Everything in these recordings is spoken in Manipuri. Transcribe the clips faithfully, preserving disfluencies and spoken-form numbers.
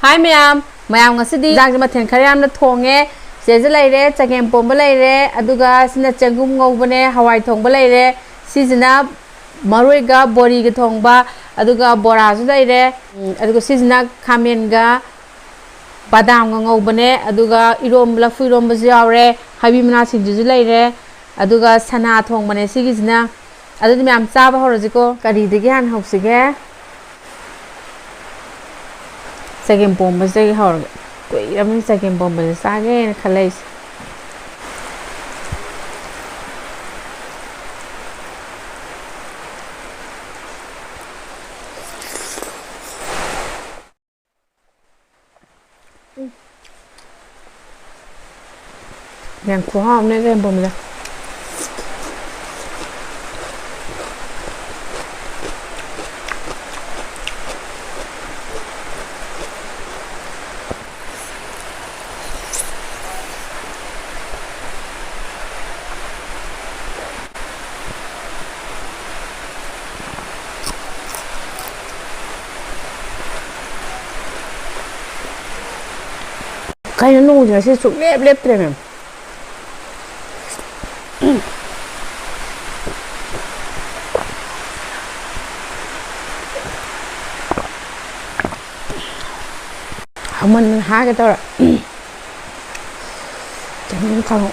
ꯍꯥꯏ ꯃꯌꯥꯝ, ꯃꯌꯥꯝ ꯉꯁꯤꯗꯤ ꯏꯟꯖꯥꯡꯁꯦ ꯃꯊꯦꯜ ꯈꯔ ꯌꯥꯝꯅ ꯊꯣꯡꯉꯦ꯫ ꯁꯤꯗꯩꯁꯤꯗ ꯂꯩꯔꯦ ꯆꯒꯦꯝ ꯄꯣꯝꯕ ꯂꯩꯔꯦ, ꯑꯗꯨꯒ ꯁꯤꯅ ꯆꯦꯡꯒꯨꯝ ꯉꯧꯕꯅꯦ, ꯍꯋꯥꯏ ꯊꯣꯡꯕ ꯂꯩꯔꯦ, ꯁꯤꯁꯤꯅ ꯃꯔꯣꯏꯒ ꯕꯣꯔꯤꯒ ꯊꯣꯡꯕ, ꯑꯗꯨꯒ ꯕꯣꯔꯥꯁꯨ ꯂꯩꯔꯦ꯫ ꯎꯝ, ꯑꯗꯨꯒ ꯁꯤꯁꯤꯅ ꯈꯥꯃꯦꯟꯒ ꯕꯗꯥꯝꯒ ꯉꯧꯕꯅꯦ, ꯑꯗꯨꯒ ꯏꯔꯣꯝꯕ, ꯂꯐꯨ ꯏꯔꯣꯝꯕꯁꯨ ꯌꯥꯎꯔꯦ, ꯍꯩꯕꯤ ꯃꯅꯥ ꯁꯤꯡꯖꯨꯁꯨ ꯂꯩꯔꯦ, ꯑꯗꯨꯒ ꯁꯅꯥ ꯊꯣꯡꯕꯅꯦ ꯁꯤꯒꯤꯁꯤꯅ꯫ ꯑꯗꯨꯗꯤ ꯃꯌꯥꯝ ꯆꯥꯕ ꯍꯧꯔꯁꯤꯀꯣ꯫ ꯀꯔꯤꯗꯒꯤ ꯍꯥꯟꯅ ꯍꯧꯁꯤꯒꯦ? ꯆꯒꯦꯝ ꯄꯣꯝꯕꯁꯤꯗꯒꯤ ꯍꯧꯔꯒꯦ꯫ ꯀꯨꯏꯔꯕꯅꯤ ꯆꯒꯦꯝ ꯄꯣꯝꯕꯁꯦ ꯆꯥꯒꯦꯅ ꯈꯜꯂꯛꯏꯁꯦ꯫ ꯌꯥꯝ ꯈꯨꯍꯥꯎ ꯑꯃꯅꯦ ꯆꯒꯦꯝ ꯄꯣꯝꯕꯁꯦ꯫ ꯀꯩꯅꯣ, ꯅꯣꯡꯁꯦ ꯉꯁꯤ ꯁꯨꯡꯂꯦꯞ ꯂꯦꯞꯇ꯭ꯔꯦ ꯃꯦꯝ꯫ ꯍꯥꯎꯃꯟꯗꯅ ꯍꯥꯒꯦ ꯇꯧꯔꯦ꯫ ꯆꯦꯡꯒꯨꯝ ꯀꯥꯡꯉꯧ꯫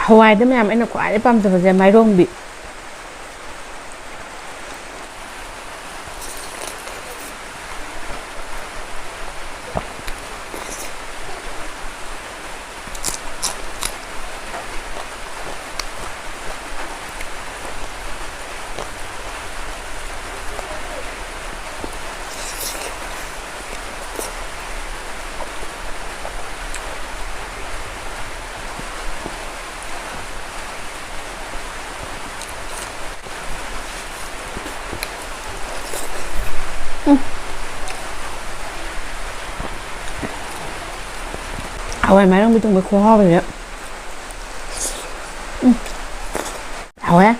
ꯍꯋꯥꯏꯗ ꯃꯌꯥꯝ ꯑꯩꯅ ꯈ꯭ꯋꯥꯏꯗꯩ ꯄꯥꯝꯖꯕꯁꯦ ꯃꯥꯏꯔꯣꯡꯕꯤ꯫ ꯍꯋꯥꯏ ꯃꯥꯏꯔꯣꯡꯕꯤ ꯊꯣꯡꯕ ꯈꯨꯍꯥꯎꯁꯦ꯫ ꯎꯝ꯫ ꯍꯥꯎꯋꯦ꯫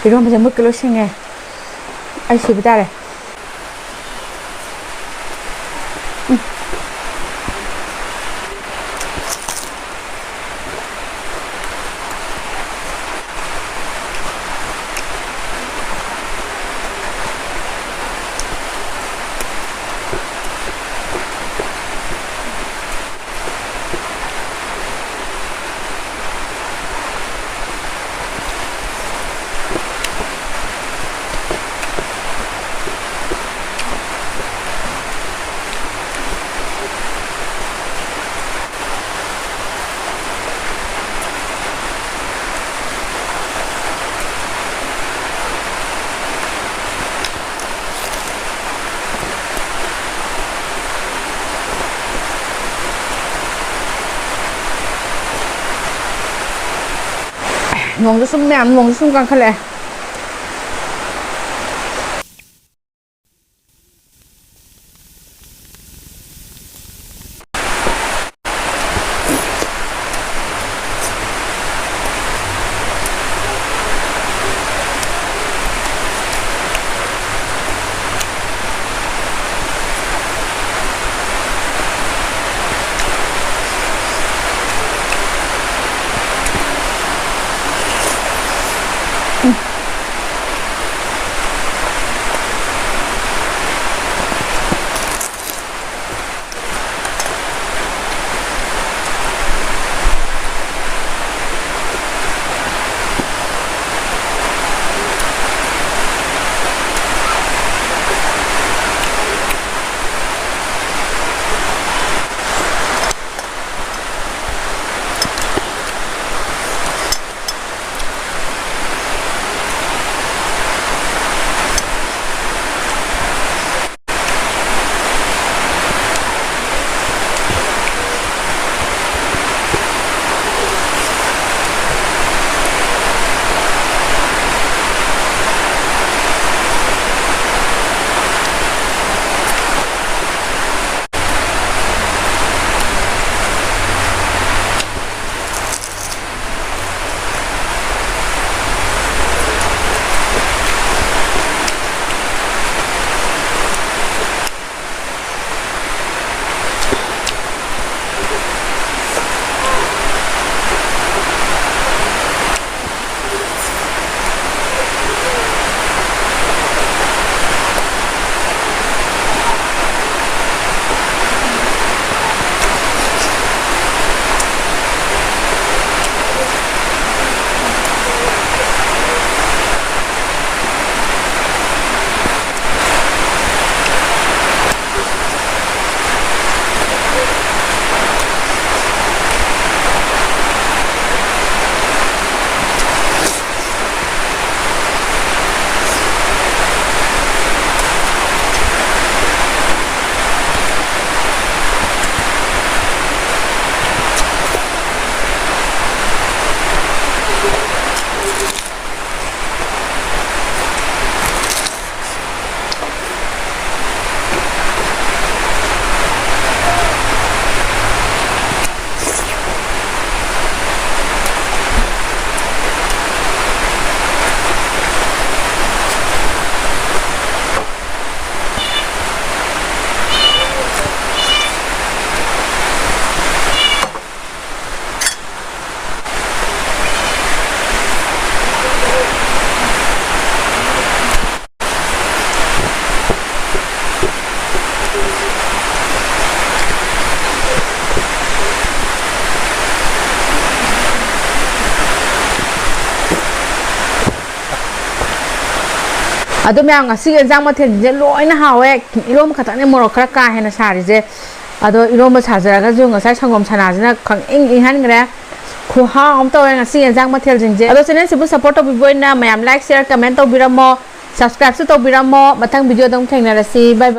ꯏꯔꯣꯟꯕꯁꯦ ꯃꯨꯠꯀ ꯂꯣꯏꯁꯤꯡꯉꯦ꯫ ꯑꯩ ꯁꯤꯕ ꯇꯥꯔꯦ꯫ ꯅꯣꯡꯁꯨ ꯁꯨꯝ ꯃꯌꯥꯝ, ꯅꯣꯡꯁꯨ ꯁꯨꯝ ꯀꯟꯈꯠꯂꯛꯑꯦ꯫ ꯑꯗꯣ ꯃꯌꯥꯝ, ꯉꯁꯤꯒꯤ ꯌꯦꯟꯁꯥꯡ ꯃꯊꯦꯜꯁꯤꯡꯁꯦ ꯂꯣꯏꯅ ꯍꯥꯎꯋꯦ꯫ ꯏꯔꯣꯝꯕ ꯈꯛꯇꯪꯅꯦ ꯃꯣꯔꯣꯛ ꯈꯔ ꯀꯥ ꯍꯦꯟꯅ ꯁꯥꯔꯤꯁꯦ꯫ ꯑꯗꯣ ꯏꯔꯣꯝꯕ ꯁꯥꯖꯔꯒꯁꯨ ꯉꯁꯥꯏ ꯁꯪꯒꯣꯝ ꯁꯅꯥꯁꯤꯅ ꯈꯪ ꯏꯪ ꯏꯪꯍꯟꯈ꯭ꯔꯦ꯫ ꯈꯨꯍꯥꯎ ꯑꯃ ꯇꯧꯋꯦ ꯉꯁꯤ ꯌꯦꯟꯁꯥꯡ ꯃꯊꯦꯜꯁꯤꯡꯁꯦ꯫ ꯑꯗꯣ ꯆꯦꯅꯦꯜꯁꯤꯕꯨ ꯁꯞꯄꯣꯔꯠ ꯇꯧꯕꯤꯕ ꯑꯣꯏꯅ ꯃꯌꯥꯝ ꯂꯥꯏꯛ, ꯁꯤꯌꯔ, ꯀꯃꯦꯟ ꯇꯧꯕꯤꯔꯝꯃꯣ, ꯁꯕꯁꯀ꯭ꯔꯥꯏꯕꯁꯨ ꯇꯧꯕꯤꯔꯝꯃꯣ꯫ ꯃꯊꯪ ꯚꯤꯗꯤꯑꯣꯗ ꯑꯃꯨꯛ ꯊꯦꯡꯅꯔꯁꯤ꯫ ꯕꯥꯏ ꯕꯥꯏ꯫